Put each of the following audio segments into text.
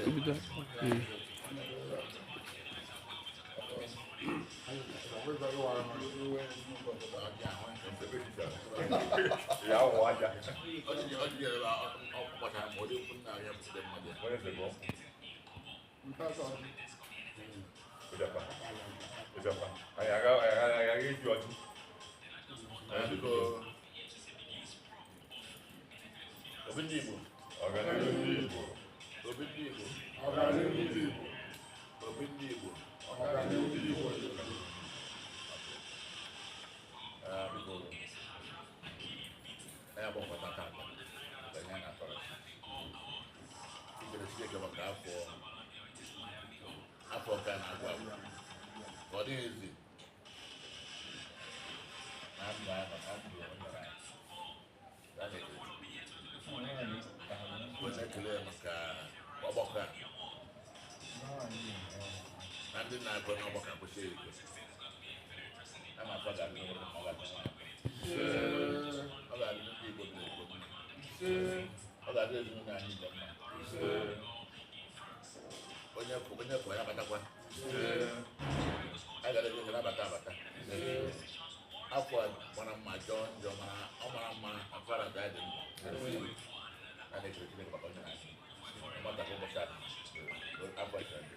Obido. Obi ndị Igbo. Ọganihu ndị Igbo. Obi ndị Igbo. Ọganihu ndị Igbo. Obi ndị Igbo. Ọganihu ndị Igbo. Biko, anyị agbakọta tata ka anyị na-atọrọ ikele Chineke maka afọ nke a na-agwụ agwụ, ka ọ dịghị ezi na ndụ anyị nọ na ndụ o nyere anyị. Ya na-ekele Chukwu. Wee na-ekele ya maka ọgbakọ a na ndị na-agụ n'ọgbakọ akwụsị ike. A na-afọ ga-adị n'ụlọ, ọ ga-adị n'ụlọ, ọ ga-adị ndị Igbo biri Igbo mma, ọ ga-adị ezinụlọ anyị Igbo mma. Onye onye kwụ ya batakwa, a gara ebe nabata abata. Afọ a mara mma, jọọ njọ, mara ọ mara mma. Afara dị adị ndụ a na-ekele Chineke maka onye na-achị nwata ka ụbọchị a afọ a siri dị.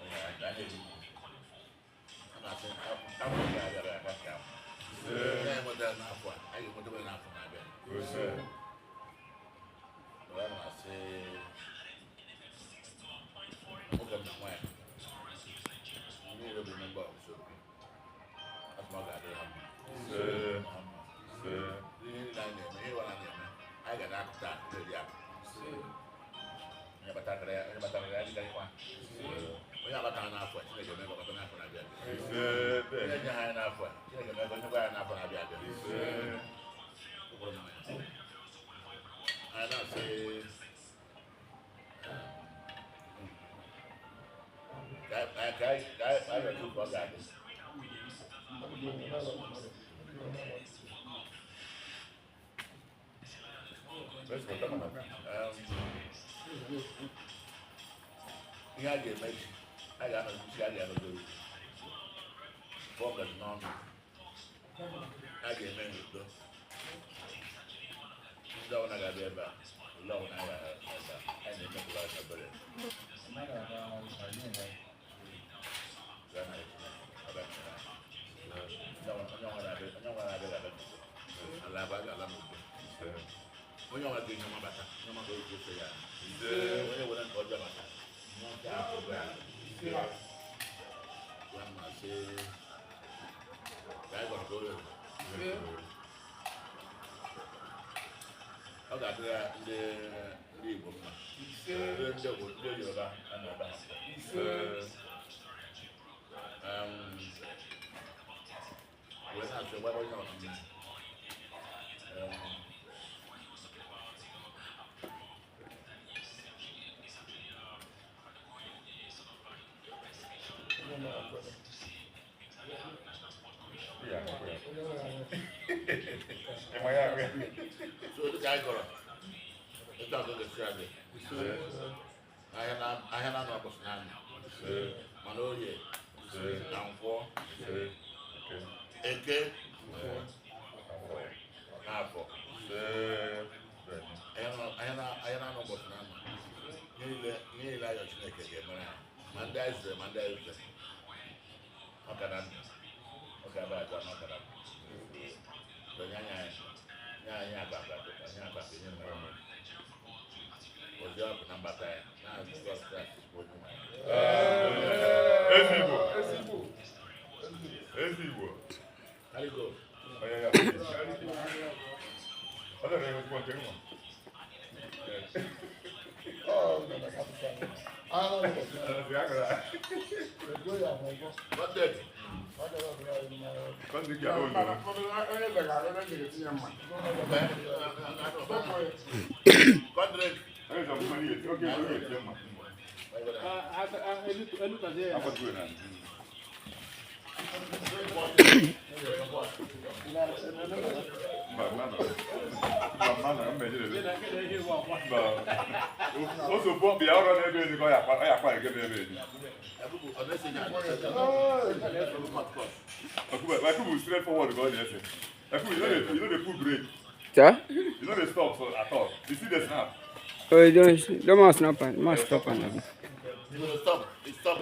Onye na-achị anyị eri a na-asị afọ ga-abịara aka ka afọ onye anyị nwetara n'afọ a, anyị ga-enwetara n'afọ na-abịa. Wee na-asị nwoke m na nwaanyị niile bụ member of Obi, asị m ọ ga-adịrị ha mma, ha mma. Ihe niile anyị na-eme, ihe ọbụla anyị na-eme, anyị ga na-akụta akụ, na-eri akụ. Onye batara ya, onye batara ya adịghị nwa. Onye abatara n'afọ a, Chineke mee ka ọ bata n'afọ na-abịa abịa. Onye nye ha anyị n'afọ a, Chineke mee ka onye gwa ya n'afọ na-abịa abịa. Ụkpụrụ mmanya. Anyị na-asị ka anyị rịọ Chukwu ka ọ ga-adị. Ihe a ga-eme echi, a ga-anọzi isi, a ga-anọzi pụọ ngaji n'ọnụ, a ga-eme n'udo. Ndị ọbụla ga-abịa ebe a, ule ọbụla a ga ebe a, anyị na-emepụta aka obere. Gaa na Chineke, ọ ga-enyere anyị. Ndị ọbụla- onye ọbụla na-abịa, onye ọbụla na-abịa ga-abịa n'udo. Ala abụ a ga-ala n'udo. Onye ọbụla ga-enye ọma bata, onye ọma ga-eji efe ya. Onye were nke ọjọọ bata, mmụọ nke ahụ ga ya ma sị ka anyị gwara ka o rere. Ọ ga-adịrị ya ndị Igbo mma, ndị obodo ndị Yoruba a na-ebe ha. Wee na-asị gbara onye ọbụla mmiri. So dịka anyị gọrọ etu a ka ọ ga-esi adị. Ahịa na ahịa na-anọ ụbọchị na-anọ, mana orie na nkwọ, eke na afọ, ahịa na-anọ ụbọchị na-anọ. Ihe niile ayọ Chineke ga-emere anyị, ma ndị anyị zutere ma ndị anyị zutere, ọka na ndụ ọ ga-aba aja na ọka na ndụ. Onye anya anyị nye anyị akpa akpa nye akpa akpa nye mere ozi ọkụ na mbata ya na Jizọs Kraịst bụ onye nwe anyị. Ezi Igbo. Ezi Igbo. Carry go. Onye ya. Ọ dọrọ ya okwu nke nwa. Ọ agara. Budget. Kọ́ńtì kí a ó lò. Contract. Onye sọ fún mi ní oge oge eti mma. Afọ na. Mba, mma nọ. Mba, mma nọ, mba ejidebe. Mba. O so pụọ bịa ọrụ n'ebe ezi ka ọ ya akwa ọ ya akwa ege n'ebe ezi. Yakubu, ọ na-ese ya. Cut, cut. Yakubu, Yakubu straight forward ka ọ na-ese. Yakubu, you no dey pull brake. Sir? You no dey stop so, at all. You see the snap. Oh, you don't must snap and must stop and You go stop. You stop.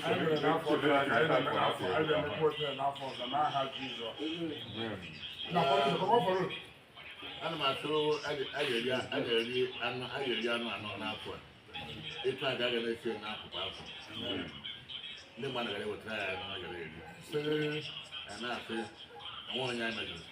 Anyị mere n'afọ ọzọ, anyị na-eme n'afọ, anyị na-emekwa otu a n'afọ ọzọ n'aha Jizọs. Na come on for road. Ana m atụrụ a ga-eri a ga-eri anụ a ga-eri anụ anọ n'afọ a. Etu a ga-aga na-esi n'afọ kwa afọ. Ndị mmadụ gara ewetara ya anụ a gara eri. Sị, A na-asị enwe onye anyị mejọrọ.